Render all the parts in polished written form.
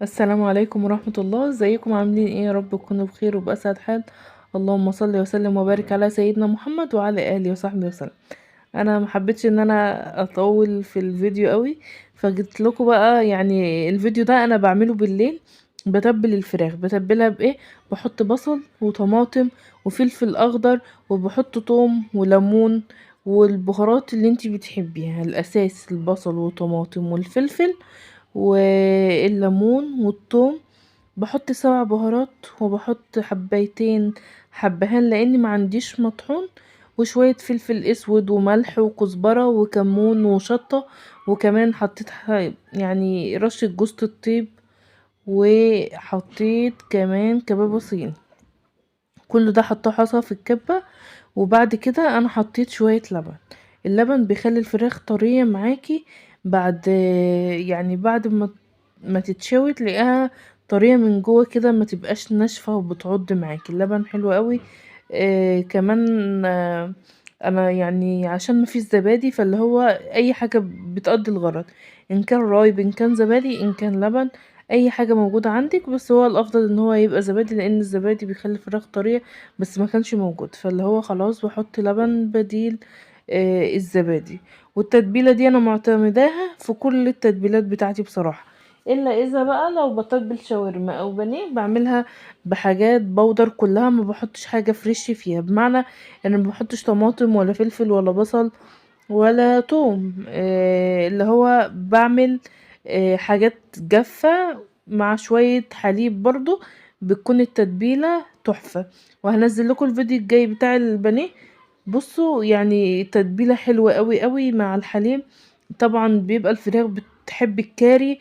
السلام عليكم ورحمة الله. ازيكم عاملين ايه؟ يا رب تكونوا بخير وبأسعد حال. اللهم صل وسلم وبارك على سيدنا محمد وعلى اله وصحبه وسلم. انا ما حبيتش ان انا اطول في الفيديو قوي، فجبت لكم بقى الفيديو ده انا بعمله بالليل. بتبل الفراخ، بتبلها بايه؟ بحط بصل وطماطم وفلفل اخضر، وبحط توم وليمون والبهارات اللي انتي بتحبيها. الاساس البصل والطماطم والفلفل والليمون والثوم. بحط 7 بهارات، وبحط حبايتين حبهان لاني ما عنديش مطحون، وشوية فلفل اسود وملح وكزبرة وكمون وشطة، وكمان حطيت رشة جوزة الطيب، وحطيت كمان كبابة صين. كل ده حطاه حصى في الكبة. وبعد كده انا حطيت شوية لبن. اللبن بيخلي الفراخ طرية معاكي بعد ما تتشوي تلاقيها طرية من جوه كده، ما تبقاش ناشفة وبتعض معاكي. اللبن حلو قوي. كمان، انا عشان ما فيش زبادي، فاللي هو اي حاجة بتقضي الغرض، ان كان رايب ان كان زبادي ان كان لبن، اي حاجة موجودة عندك، بس هو الافضل ان هو يبقى زبادي لان الزبادي بيخلي الفراخ طرية، بس ما كانش موجود، فاللي هو خلاص بحط لبن بديل، الزبادي. والتتبيلة دي انا معتمداها في كل التتبيلات بتاعتي بصراحة، الا اذا بقى لو بتبل شاورما او بانيه بعملها بحاجات بودر كلها، ما بحطش حاجة فريش فيها، بمعنى ان ما بحطش طماطم ولا فلفل ولا بصل ولا توم، اللي هو بعمل، حاجات جافة مع شوية حليب برضو، بتكون التتبيلة تحفة. وهنزل لكم الفيديو الجاي بتاع البانيه. بصوا تتبيلة حلوة قوي قوي مع الحليب. طبعا بيبقى الفراخ بتحب الكاري،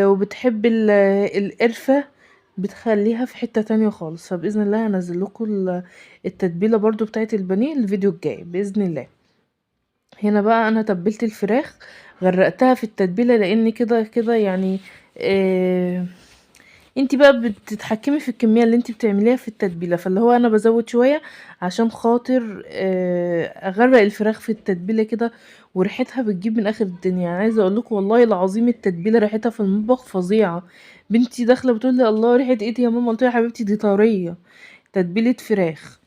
وبتحب القرفة، بتخليها في حتة تانية خالص. فبإذن الله هنزل لكم التتبيلة برضو بتاعت البانيه الفيديو الجاي بإذن الله. هنا بقى انا تبلت الفراخ، غرقتها في التتبيلة، لان كده كده انتي بقى بتتحكمي في الكمية اللي انتي بتعمليها في التتبيلة، فاللي هو انا بزود شوية عشان خاطر، اغرق الفراخ في التتبيلة كده، وريحتها بتجيب من اخر الدنيا. عايزة اقول لكم والله العظيم التتبيلة ريحتها في المطبخ فظيعة. بنتي داخلة بتقول لي الله ريحة ايه دي يا ماما؟ قلت لها يا حبيبتي دي طرية، تتبيلة فراخ.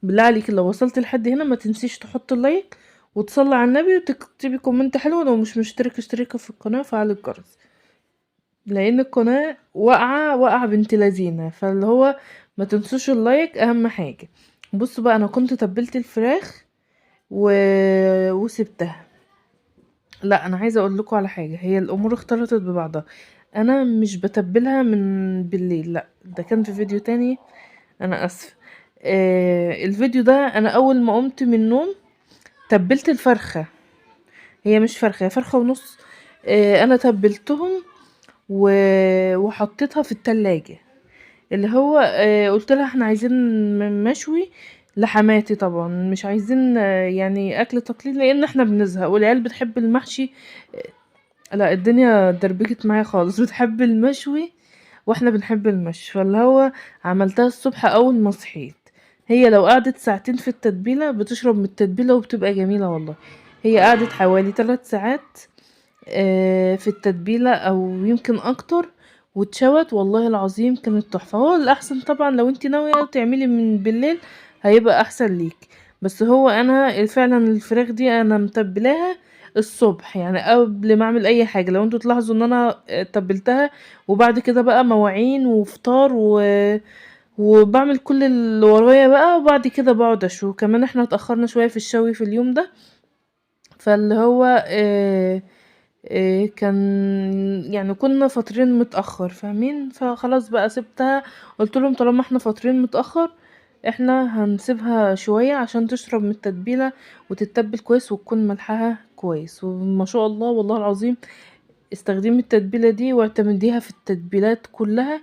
بالله عليك لو وصلت لحد هنا ما تنسيش تحط اللايك وتصلي على النبي وتكتبي كومنت حلو. لو مش مشتركة اشتركي في القناة وفعلي الجرس، لان القناة واقعة واقعة بنت لذينة، فاللي هو ما تنسوش اللايك اهم حاجة. بصوا بقى انا كنت تبلت الفراخ وسبتها. لا انا عايزة اقول لكم على حاجة، هي الامور اختلطت ببعضها. انا مش بتبلها من بالليل، لا ده كان في فيديو تاني، انا اسفة. الفيديو ده انا اول ما قمت من النوم تبلت الفرخة، هي مش فرخة هي فرخة ونص. انا تبلتهم وحطيتها في التلاجة، اللي هو، قلت لها احنا عايزين مشوي لحماتي، طبعا مش عايزين، اكل تقليدي لان احنا بنزهق والعيال بتحب المحشي. لا الدنيا دربكت معايا خالص، بتحب المشوي واحنا بنحب المشوي، فاللي هو عملتها الصبح اول ما صحيت. هي لو قعدت ساعتين في التتبيلة بتشرب من التتبيلة وبتبقى جميلة والله. هي قعدت حوالي 3 ساعات، في التتبيلة او يمكن اكتر، واتشوت والله العظيم كانت تحفة. هو الاحسن طبعا لو انت ناوية تعملي من بالليل هيبقى احسن ليك، بس هو انا فعلا الفراخ دي انا متبلاها الصبح، قبل ما اعمل اي حاجة. لو انتوا تلاحظوا ان انا تبلتها وبعد كده بقى مواعين وفطار وبعمل كل اللي ورايا بقى، وبعد كده بقعد اشوي. كمان احنا اتأخرنا شوية في الشوي في اليوم ده، فاللي هو، كان كنا فاطرين متأخر، فاهمين؟ فخلاص بقى سبتها، قلت لهم طالما احنا فاطرين متأخر احنا هنسيبها شوية عشان تشرب من التتبيلة وتتبل كويس وتكون ملحها كويس. وما شاء الله والله العظيم استخدمي التتبيلة دي واعتمديها في التتبيلات كلها،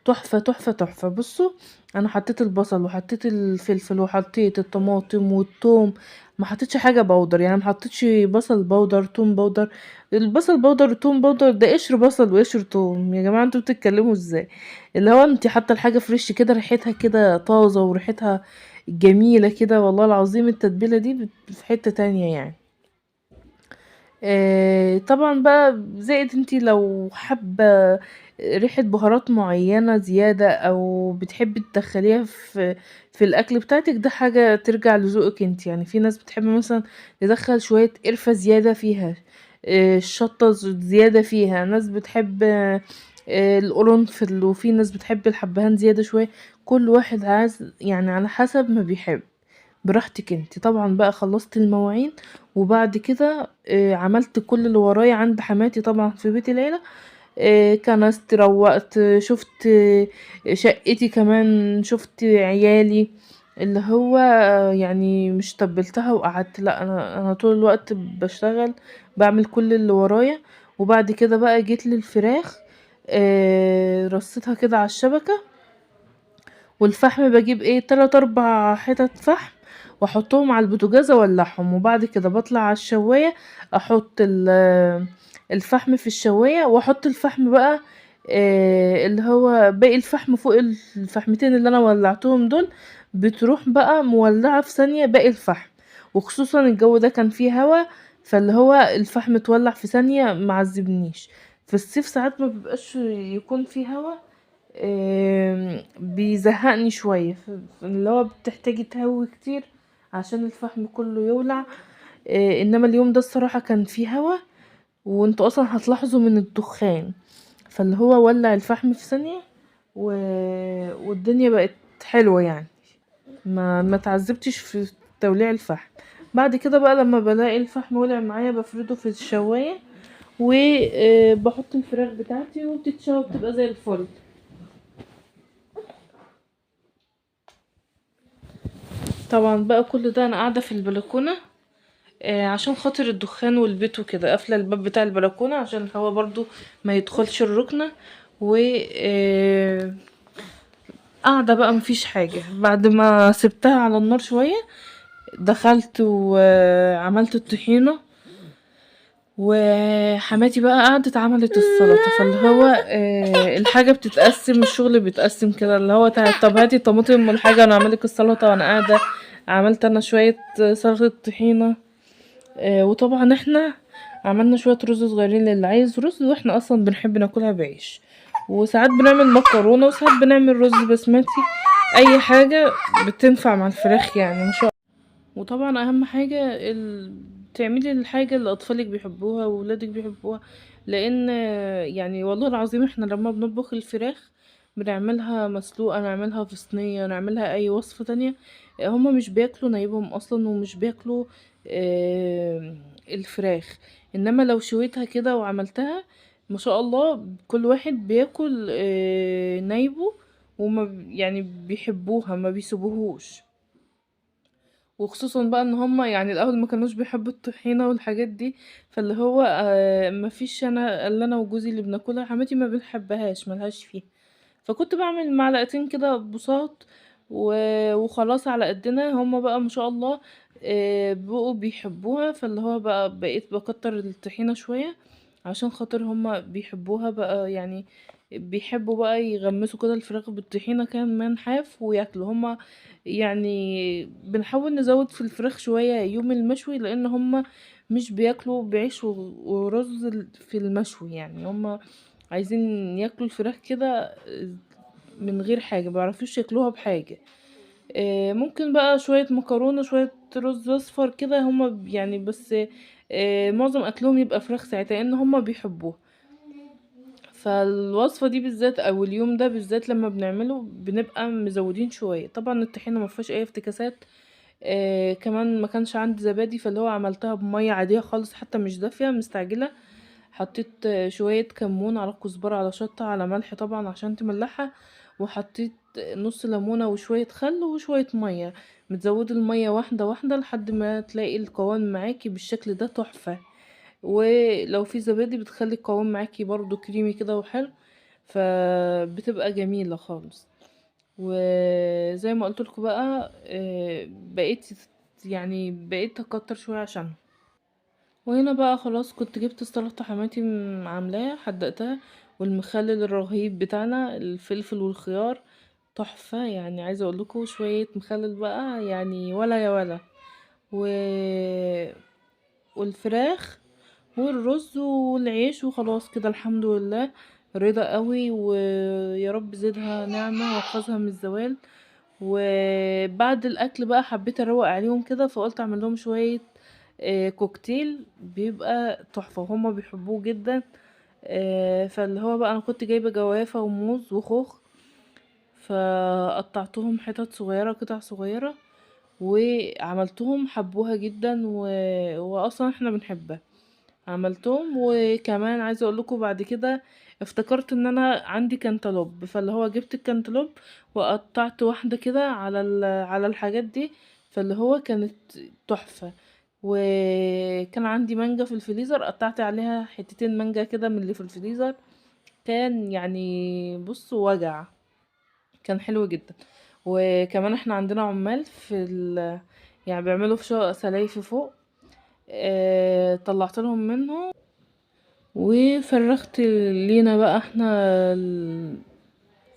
تحفة تحفة تحفة. بصوا انا حطيت البصل وحطيت الفلفل وحطيت الطماطم والثوم، ما حطيتش حاجة بودر، ما حطيتش بصل بودر توم بودر. البصل بودر والثوم بودر ده قشر بصل وقشر توم، يا جماعة انتوا بتتكلموا ازاي؟ اللي هو انت حاطة الحاجة فريش كده، ريحتها كده طازة وريحتها جميلة كده والله العظيم. التتبيلة دي في حتة تانية. طبعًا بقى زائد أنتِ لو حابة ريحة بهارات معيّنة زيادة أو بتحبي تدخّليها في الأكل بتاعتِك، ده حاجة ترجع لذوقِك أنتِ، يعني في ناس بتحب مثلًا تدخّل شوية قرفة زيادة فيها، الشطة زيادة فيها، ناس بتحب القرنفل، وفي ناس بتحب الحبهان زيادة شوية، كل واحد عايز يعني على حسب ما بيحب، براحتِك أنتِ. طبعًا بقى خلّصت المواعين، وبعد كده عملت كل اللي ورايا عند حماتي طبعًا في بيت العيلة، كنست، روّقت، شُفت شقتي كمان، شُفت عيالي، اللي هو يعني مش تبّلتها وقعدت، لأ أنا طول الوقت باشتغل، باعمل كل اللي ورايا. وبعد كده بقى جيت للفراخ، رصيتها كده على الشبكة، والفحم باجيب 3، 4 حتت فحم واحطهم على البوتاجاز اولعهم، وبعد كده باطلع على الشواية احط الفحم في الشواية، واحط الفحم بقى اللي هو باقي الفحم فوق الفحمتين اللي انا ولعتهم دول، بتروح بقى مولعة في ثانية باقي الفحم، وخصوصا الجو ده كان فيه هوا، فاللي هو الفحم اتولع في ثانية ما عذبنيش. في الصيف ساعات ما بيبقاش يكون فيه هوا، بيزهقني شوية، اللي هو بتحتاجي تهوي كتير عشان الفحم كله يولع. انما اليوم ده الصراحة كان فيه هوا، وانتوا اصلا هتلاحظوا من الدخان، فاللي هو ولع الفحم في ثانية والدنيا بقت حلوة يعني، ما تعذبتش في توليع الفحم. بعد كده بقى لما بلاقي الفحم ولع معايا بفرده في الشواية، وبحط الفراخ بتاعتي وبتتشوى، بتبقى زي الفل. طبعا بقى كل ده انا قاعدة في البلكونة، عشان خاطر الدخان والبيت وكده، قافلة الباب بتاع البلكونة عشان الهوا برضو ما يدخلش الركنة، و قاعدة بقى مفيش حاجة. بعد ما سبتها على النار شوية دخلت وعملت الطحينة، وحماتي بقى قعدت عملت السلطة. فاللي هو الحاجة بتتقسم، الشغل بيتقسم كده، اللي هو طب هاتي الطماطم والحاجة انا اعملك السلطة وانا قاعدة. عملت انا شوية سلطة طحينة، وطبعا احنا عملنا شوية رز صغيرين للي عايز رز، واحنا اصلا بنحب ناكلها بعيش، وساعات بنعمل مكرونة وساعات بنعمل رز بسمتي، اي حاجة بتنفع مع الفراخ يعني ما شاء الله. وطبعا اهم حاجة تعملي الحاجة اللي اطفالك بيحبوها وولادك بيحبوها، لان والله العظيم احنا لما بنطبخ الفراخ بنعملها مسلوقة، نعملها في صينية، نعملها اي وصفة تانية، هما مش بياكلوا نايبهم اصلا، ومش بياكلوا الفراخ. انما لو شويتها كده وعملتها ما شاء الله كل واحد بياكل نايبه، وما بيحبوها، ما بيسيبوهوش. وخصوصا بقى ان هما الاول ما كانوش بيحبوا الطحينه والحاجات دي، فاللي هو ما فيش انا الا انا وجوزي اللي بناكلها، حماتي ما بنحبهاش، ملهاش فيها. فكنت بعمل معلقتين كده بساط وخلاص على قدنا. هما بقى ما شاء الله، بقوا بيحبوها، فاللي هو بقى بقيت بكتر الطحينه شويه عشان خاطر هما بيحبوها بقى، بيحبوا بقى يغمسوا كده الفراخ بالطحينه كمان حاف وياكلوا. هما بنحاول نزود في الفراخ شويه يوم المشوي، لان هما مش بياكلوا بعيش ورز في المشوي، هما عايزين ياكلوا الفراخ كده من غير حاجه، ما بيعرفوش ياكلوها بحاجه. ممكن بقى شويه مكرونه شويه رز اصفر كده هما بس، معظم اكلهم يبقى فراخ ساعتها لان هما بيحبوها. فالوصفه دي بالذات او اليوم ده بالذات لما بنعمله بنبقى مزودين شويه. طبعا الطحينه ما فيهاش اي افتكاسات، كمان ما كانش عندي زبادي، فاللي هو عملتها بميه عاديه خالص حتى مش دافيه، مستعجله. حطيت شويه كمون على كزبره على شطه على ملح طبعا عشان تملحها، وحطيت نص ليمونه وشويه خل وشويه ميه، متزوده الميه واحده واحده لحد ما تلاقي القوام معاكي بالشكل ده تحفه. ولو في زبادي بتخلي القوام معاكي برضو كريمي كده وحلو، فبتبقى جميله خالص. وزي ما قلت لكم بقى، بقيت اكتر شويه عشانها. وهنا بقى خلاص كنت جبت السلطه حماتي عاملاها حدقتها، والمخلل الرهيب بتاعنا الفلفل والخيار تحفه، عايزه اقول لكم شويه مخلل بقى ولا يا ولا. والفراخ والرز والعيش وخلاص كده الحمد لله. رضا قوي، ويا رب زدها نعمة واحفظها من الزوال. وبعد الاكل بقى حبيت اروق عليهم كده، فقلت اعمل لهم شوية كوكتيل بيبقى تحفة وهما بيحبوه جدا. فاللي هو بقى انا كنت جايبة جوافة وموز وخوخ، فقطعتهم حتت صغيرة قطع صغيرة وعملتهم، حبوها جدا واصلا احنا بنحبها. عملتهم. وكمان عايزه اقول لكم بعد كده افتكرت ان انا عندي كانتالوب، فاللي هو جبت الكانتالوب وقطعت واحدة كده على الحاجات دي، فاللي هو كانت تحفة. وكان عندي مانجا في الفريزر، قطعت عليها حتتين مانجا كده من اللي في الفريزر، كان يعني بصوا وجع، كان حلو جدا. وكمان احنا عندنا عمال في يعني بيعملوا في شقق سلايفي فوق، طلعت لهم منه وفرغت لينا بقى احنا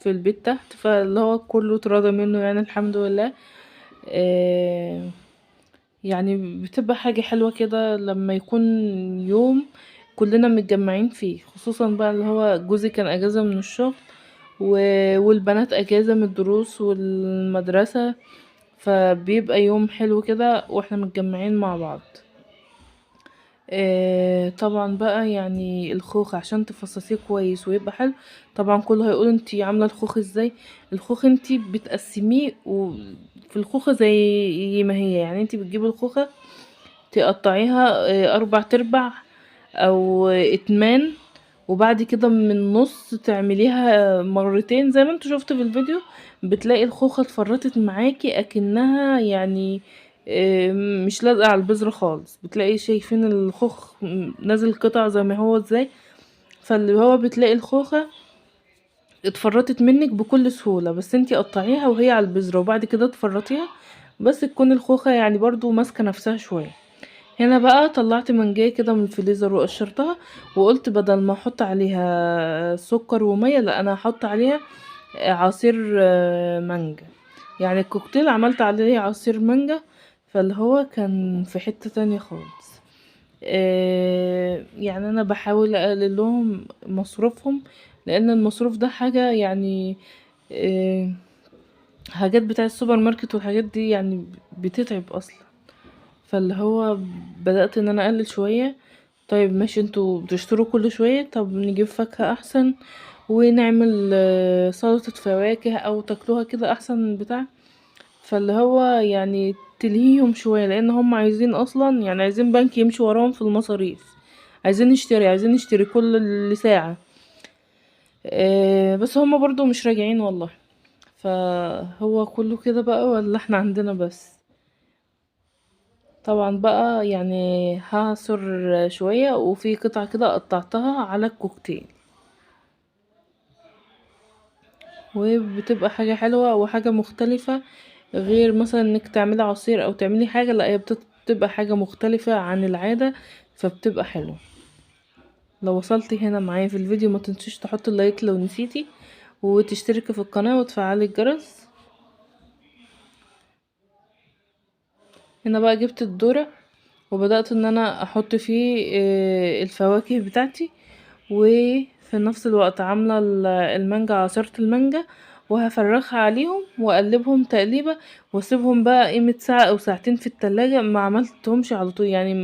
في البيت تحت، فاللي هو كله اتراضى منه يعني الحمد لله. يعني بتبقى حاجة حلوة كده لما يكون يوم كلنا متجمعين فيه، خصوصا بقى اللي هو جوزي كان اجازة من الشغل والبنات اجازة من الدروس والمدرسة، فبيبقى يوم حلو كده واحنا متجمعين مع بعض. طبعا بقى يعني الخوخ عشان تفصصيه كويس ويبقى حلو، طبعا كله هيقول انتي عامله الخوخ ازاي. الخوخ انتي بتقسميه في الخوخه زي ما هي، يعني انتي بتجيبي الخوخه تقطعيها 4 ارباع او 8، وبعد كده من النص تعمليها مرتين زي ما انتوا شفتوا في الفيديو، بتلاقي الخوخه اتفرطت معاكي اكنها مش لازقه على البذر خالص، بتلاقي شايفين الخوخ نازل قطع زي ما هو ازاي، فاللي هو بتلاقي الخوخه اتفرطت منك بكل سهولة. بس انتي قطعيها وهي على البذرة وبعد كده تفرطيها، بس تكون الخوخه يعني برضو ماسكه نفسها شوية. هنا بقى طلعت منجايه كده من الفريزر وقشرتها، وقلت بدل ما احط عليها سكر ومية، لا انا هحط عليها عصير مانجا، يعني الكوكتيل عملت عليه عصير مانجا، فاللي هو كان في حتة تانية خالص. يعني انا بحاول اقلل لهم مصروفهم، لان المصروف ده حاجة حاجات بتاع السوبر ماركت والحاجات دي يعني بتتعب اصلا، فاللي هو بدأت ان انا اقلل شوية. طيب ماشي انتوا بتشتروا كل شوية، طب نجيب فاكهة احسن ونعمل سلطة فواكه او تاكلوها كده احسن بتاع، فاللي هو يعني تلهيهم شوية، لان هم عايزين اصلا يعني عايزين بنك يمشي وراهم في المصاريف، عايزين نشتري عايزين نشتري كل ساعة. بس هم برضو مش راجعين والله، فهو كله كده بقى ولا احنا عندنا بس. طبعا بقى يعني هعصر شوية، وفي قطعة كده قطعتها على الكوكتيل، وبتبقى حاجة حلوة وحاجة مختلفة، غير مثلا انك تعملي عصير او تعملي حاجة، لا هي بتبقى حاجة مختلفة عن العادة، فبتبقى حلوة. لو وصلتي هنا معايا في الفيديو ما تنسيش تحطي اللايك لو نسيتي، وتشتركي في القناة وتفعلي الجرس. هنا بقى جبت الذرة وبدأت ان انا احط فيه الفواكه بتاعتي، وفي نفس الوقت عاملة المانجا عصيرة المانجا، وهفرغها عليهم واقلبهم تقليبة، واسيبهم بقى قيمة ساعة او ساعتين في التلاجة. ما عملتهمش على طول، يعني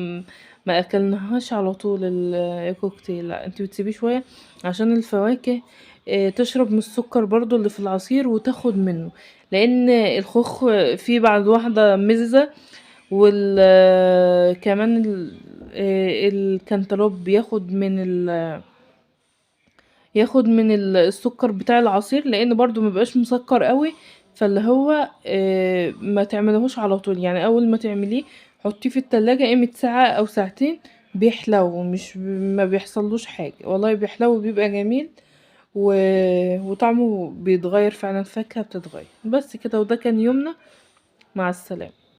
ما اكلناهاش على طول الكوكتيل، لا انتي بتسيبيه شوية عشان الفواكه تشرب من السكر برضو اللي في العصير وتاخد منه، لان الخوخ فيه بعد واحدة مززة، كمان الكنتالوب بياخد من السكر بتاع العصير، لان برضو مبيبقاش مسكر قوي، فاللي هو ما تعملهوش على طول، يعني اول ما تعمليه حطيه في التلاجة قيمة ساعة او ساعتين بيحلو، مش ما بيحصلوش حاجة والله، بيحلو وبيبقى جميل وطعمه بيتغير فعلا، الفاكهة بتتغير. بس كده، وده كان يومنا. مع السلامة.